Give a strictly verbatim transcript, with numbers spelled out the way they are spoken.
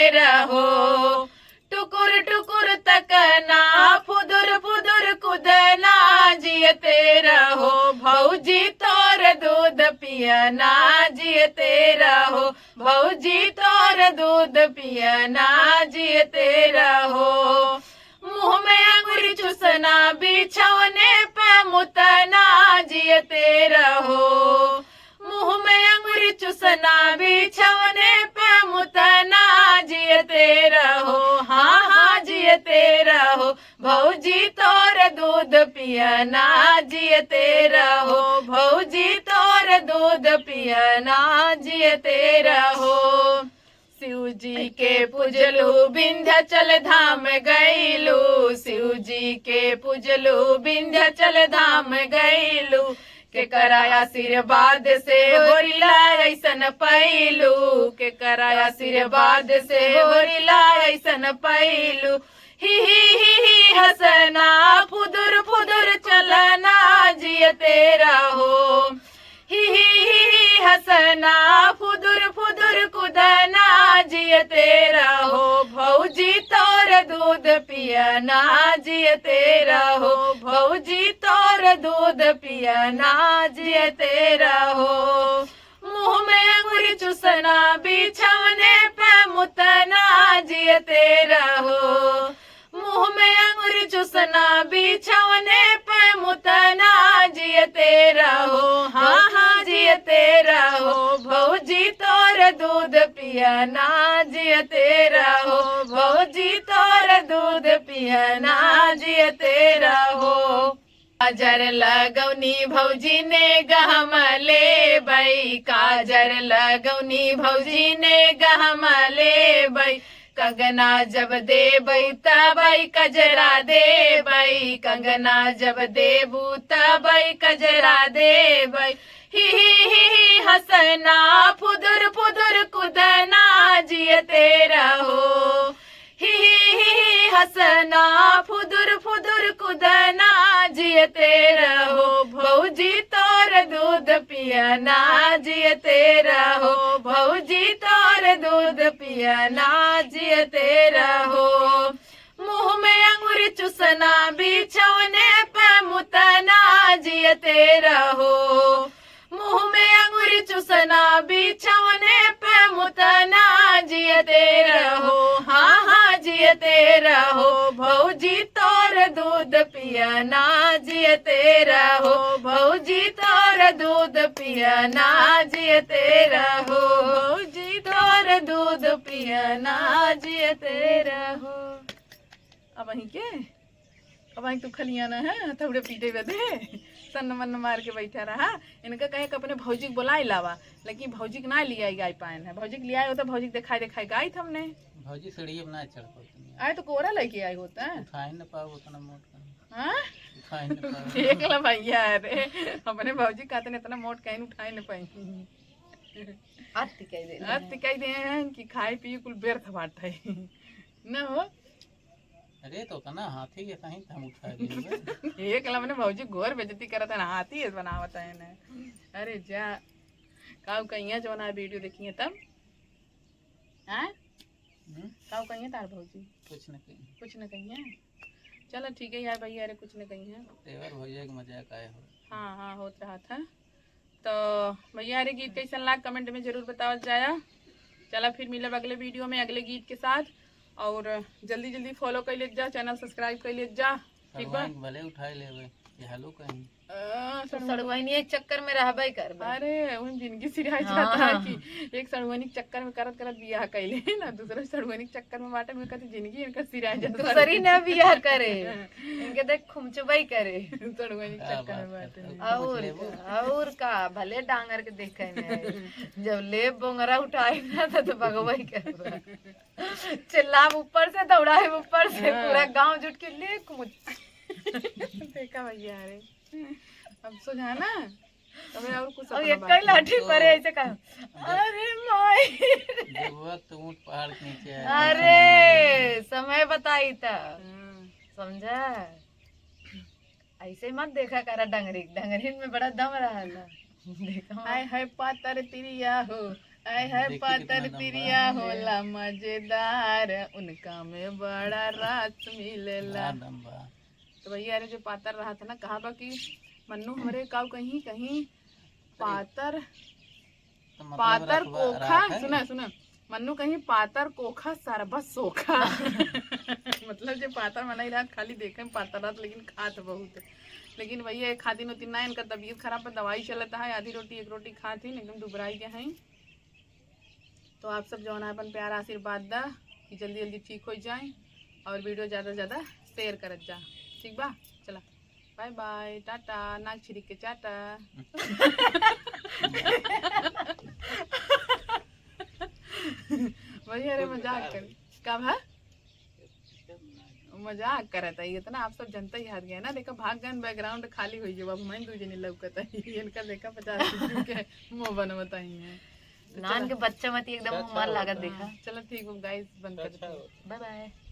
रहो। टुकुर टुकुर तकना, फुदुर फुदुर कुदना, जियते रहो। भौजी तोर दूध पियना, जियते रहो। भौजी तोर दूध पियना, जियते रहो। मुँह में अंगुरी चुसना, बिछौने पे मुतना, जियते रहो। मुँह में अंगुरी चुसना, बिछौने पे मुतना, जियते रहो। हाँ, हाँ, जियते रहो। भौजी तोर दूध पियना, जियते रहो। भौजी तोर दूध पियना, जियते रहो। शिव जी के पूजलू, विंध्याचल धाम गईलू। शिव जी के पूजलू, विंध्याचल धाम गईलू। केकरा आशीर्वाद से होरिला ऐसन पैलू। केकरा आशीर्वाद से होरिला ऐसन पैलू। ही ही ही ही हसना, फुदुर फुदुर चलना, जियते रहो। ही ही ही ही हसना, फुदुर फुदुर कुदना, जियते रहो। भौजी तोर दूध पियना, जियते रहो। भौजी तोर दूध पियना, जियते रहो। मुँह में अंगुरी चुसना, बिछौने पे मुतना, जियते रहो। मुँह में अंगुरी चुसना, बिछौने पे मुतना, जियते रहो। हाँ, हाँ, जियते रहो। भौजी तोर दूध पियना, जियते रहो। भौजी तोर दूध पियना, जियते रहो। काजर लगौनी भौजी ने गहम लेबै, काजर लगौनी भौजी ने गहम लेबै। कंगना जब देबै तबै कजरा देबै, कंगना जब देबू तबै कजरा देबै। ही ही ही ही हसना, फुदुर फुदुर कुदना, जियते रहो। ही ही ही ही हसना, फुदुर फुदुर कुदना, जियते रहो। भौजी तोर दूध पियना, जियते रहो। भौजी तोर दूध पियना, जियते रहो। मुँह में अंगुरी चुसना, बिछौने पे मुतना, जियते रहो। मुँह में अंगुरी चुसना, बिछौने पे मुतना, जियते रहो। हाँ, हाँ, जियते रहो। भौजी तोर दूध पियना, जियते रहो। भौजी तोर दूध पियना, जियते रहो। भौजी तोर दूध पियना, जियते रहो। अब वहीं के, अब वहीं तू खलिया ना है, थोड़े पीटे बदे सन्न मन्न मार के बैठा रहा। इनका कहे कि अपने भौजी के बुलाए लावा, लेकिन भौजी के ना लियाई गाय पायन है। भौजी के लियाए होता, भौजी के देखाए देखाए गाय था हमने। भौजी सीढ़ी अब ना चढ़ पाती। आए तो कोरा लेके आई होता। उठाए न पाओ उतना मोट का। हाँ? उठाए न पाओ। देख ला भैया, अरे अपने भौजी का तने इतना मोट कहीं उठाए न पाई। अति कह दे। अति कह दे हैं कि खाए पिए कुल व्यर्थ बात है। न हो? अरे तो उतना हाथी के सही हम उठा लेंगे। एक लमने भौजी घोर बेइज्जती करत है ना, हाथी है बनावत है ना। अरे जा, काऊ कहिया जौन आ वीडियो देखिए तब। हाँ? हम्म? काऊ कहिए तार भौजी? कुछ न कहिए। कुछ न कहिए? चलो ठीक है यार भैया, अरे कुछ न कहिए। तेवर भैया के मजाक आए हो। हाँ, हाँ, होत रहा था। तो भैया, अरे गीत कैसन लाग, कमेंट में जरूर बतावत जाया। चला फिर मिलब अगले वीडियो में अगले गीत के साथ। और जल्दी जल्दी फॉलो कर लेत जा, चैनल सब्सक्राइब कर लेत जा, ठीक बा? सड़ुआइन भले उठाए लेवे, ये हेलो कहीं। आ, तो सड़ुआइन सड़ुआइनी एक चक्कर में रहबे करबे। अरे, उन जिंदगी सिराए हाँ। जाता है कि एक सड़ुआइनी के चक्कर में करत करत बियाह कैले ना, दूसरे सड़ुआइनी के चक्कर में बाटे में कहते जिंदगी इनका सिराए जाता है। दूसरी ना बियाह करे, इनके देख खुमचबई करे। सड़ुआइनी के क्या चक्कर में बात है, बाटे। तब कुछ और लेबो? का, और का, भले डांगर के देखे में आई। जब ले बोंगरा उठाई ना तो, तो भगवाई करबा। चिल्लाब ऊपर से, दौड़ाए ऊपर से, हाँ। पूरा गांव जुट के ले खुमच। देखा भैया, अरे अब सुझाना, अबे और कुछ अब अपना एक बात कई लाठी तो परे ऐसे कहा, "अरे माई।" जब वक्त ऊंट पहाड़ के नीचे है। अरे, समय बताई था। हाँ। समझा? ऐसे मत देखा करा डंगरी, डंगरी में बड़ा दम रहला। देखा। हाय हाय पातर तिरिया हो, आय है पातर तिरिया होला मजेदार, उनका में बड़ा रस मिलेला। तो भैया, अरे जो पातर रहत है ना, कहा बा कि मन्नू हमरे काऊ कहीं कहीं पातर, तो मतलब पातर कोखा, सुना सुना, मन्नू कहीं पातर कोखा सरबत सोखा। मतलब जो पातर मनई रहत, खाली देखे में पातर रहत, लेकिन खात बहुत। लेकिन भैया, एक खातिन उतिन ना, इनकर तबीयत खराब है, दवाई चलत है, आधी रोटी एक रोटी खात ही, एकदम दुबराई के हैं। तो आप सब जौन है अपन प्यार आशीर्वाद दा कि जल्दी जल्दी ठीक हो जाए और वीडियो ज़्यादा से ज़्यादा शेयर करत जा, ठीक बा? चला, बाय बाय, टाटा, नाक छिरिक के चाटा। भैया रे, मजाक कर, का भा? मजाक करत है, इतना आप सब जनता ही हार गया ना। देखा, भाग गन, बैकग्राउंड खाली हो गया, अब मैं दू जने लौकत है। इनका देखा, पचास रुपये के मुंह बनवत ही है। तो नान चला। के बच्चा मत एकदम हमार लागत देखा। चला ठीक हो गाइस, बंद कर देते हैं। Bye bye.